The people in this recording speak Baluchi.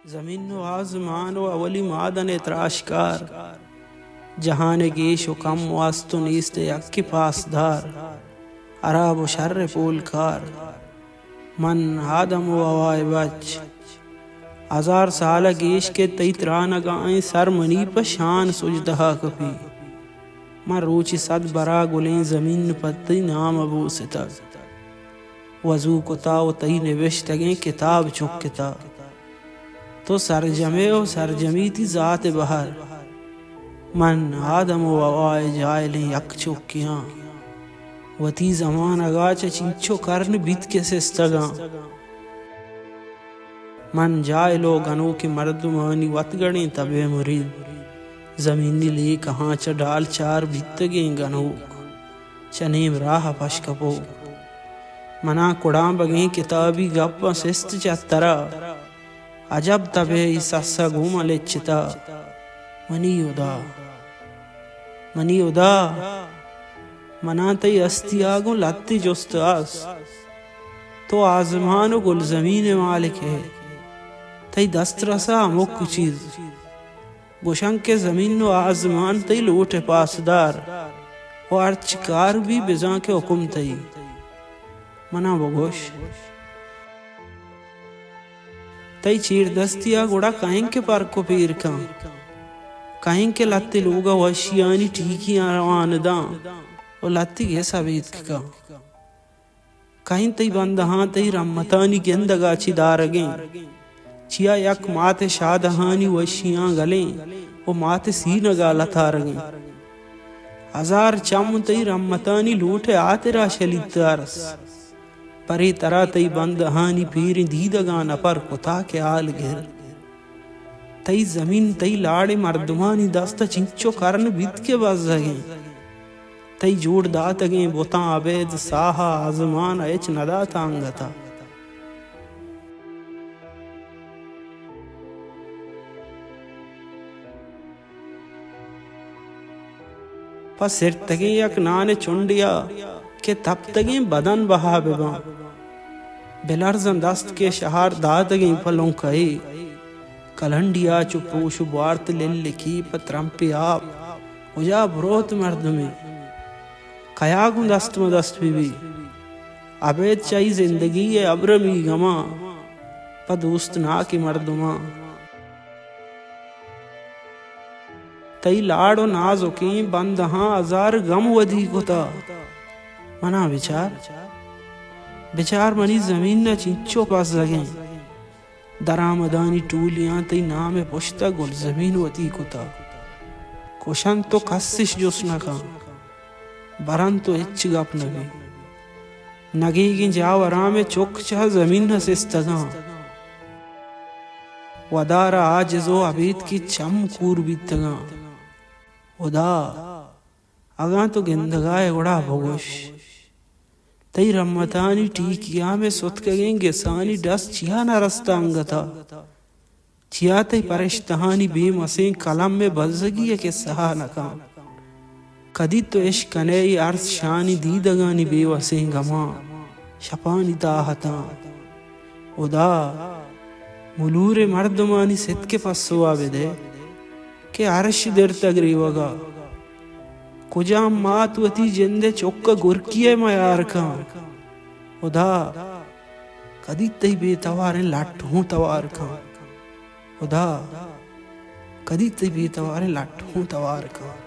زمین و آزمان و اولی مادن ءِ تراشکار، جہان ءِ گیش و کم و است و نیست ءِ یکے پاسدار، ہراب و شر ءِ پولکار۔ من آدم و ہوا ءِ بچ، ہزار سال ءَ گیش کہ تئی ترانگاں سر منی پہ شان سجدہ ءَ کپی۔ من روچی صد برا گلیں زمین پہ تئی نام ءَ بوستگ، وضو کتا و تئی نبشتگیں کتاب چکتا۔ تو سرجمے و سرجمی تئی ذات ءِ بہر۔ من آدم و ہوا ءِ جاہلیں یک چکے آں۔ وتی زمانگ ءَ چہ چنچو کرن بیت کہ سستگ آں۔ من جاہل و گنوکیں مردمانی وتگڑیں تب ءِ مرید۔ زمینی لیکہاں چہ ڈال چار بیتگیں گنوک، چہ نیم راہ ءَ پش کپوک۔ منا کڑامبگیں کتابی گپاں سست چہ ترا۔ عجب تبے ای سسا گوں من لچتا۔ منی ہدا، منی ہدا، منا تئی ہستی ءَ گوں لھتے جست است۔ تو آزمان و گلزمین ءِ مالک ئے۔ تئی دسترس ءَ ہمک چیز۔ گوشنت کہ زمین و آزمان تئی لوٹ ءِ پاسدار و ہرچ کار بی بزاں کہ حکم تئی۔ منا بگوش، تئی چیردستی ءَ گڑا کئیں کہ پرک و پیر کن؟ کئیں کہ لھتے لوگ ءَ وشیانی ٹیکیاں روان داں و لھتے گس ابیتک کن؟ کئیں تئی بندہاں تئی رحمتانی گندگ ءَ چہ دارگیں؟ چیا یک مات ءِ شادہانی وشیاں گلیں و مات ءِ سینگ ءَ لتارگیں؟ ہزار چم تئی رحمتانی لوٹ ءِ ہاترا شلیت ارس۔ پرے ترا تئی بندہانی پیریں دیدگاں نپر کتا کہ حال گر۔ تئی زمین تئی لاڑیں مردمانی دست ءَ چنچو کرن بیت کہ بزگیں۔ تئی جوڑ داتگیں بتاں ابید ساہ ءَ آزمان ءَ ہچ ندات انگت ءَ۔ پہ سرتگیں یک نان ءِ چنڈے ءَ کہ تپتگیں بدن بہا بہ باں۔ بلرزاں دست کہ شہار داتگیں پہ لنکہے۔ کلنڈی ءَ چو پوش و بوارت للکی پہ ترمپے آپ۔ کجا بروت مردمے؟ کیا گوں دست مدست بہ بی؟ ابید چہ ای زندگی ءِ ابرمی گماں پہ دوستناکیں مردماں۔ تئی لاڑ و نازکیں بندہاں ہزار گم ودی کتا۔ منا بچار، بچار منی زمین ءَ چنچو پزگیں۔ درآمدانی ٹولیاں تئی نام ءِ پشت ءَ گلزمین وتی کتا۔ کشنت و کس اش جست نہ کن، برنت و ہچ گپ نہ بی۔ نگیگیں جاوراں مئے چک چہ زمین ءَ سستگاں۔ ودار ءَ عاجز و ابیتکی چم کور بیتگاں۔ ہدا! اگاں تو گندگا ئے گڑا بگوش، تئی رحمتانی ٹیکیاں مئے ستکگیں گسانی ڈس چیا نہ رستہ انگتا؟ چیا تئی پرشتہانی بے مسیں قلم مئے بزگی ءِ کسہا نہ کن؟ کدی تو اش کن ئے اے ارس شانی دیدگانی بے وسیں گماں، شپانی تاہتاں؟ ہدا! ملوریں مردمانی ستک ءِ پسوا بدئے کہ ارش درتگ گریوگا۔ کجام مات وتی جند ءِ چک ءَ گرکی ءَ میار کن؟ ہدا! کدی تئی بے تواریں لٹ ہوں توار کن؟ ہدا! کدی تئی بے تواریں لٹ ہوں توار کن؟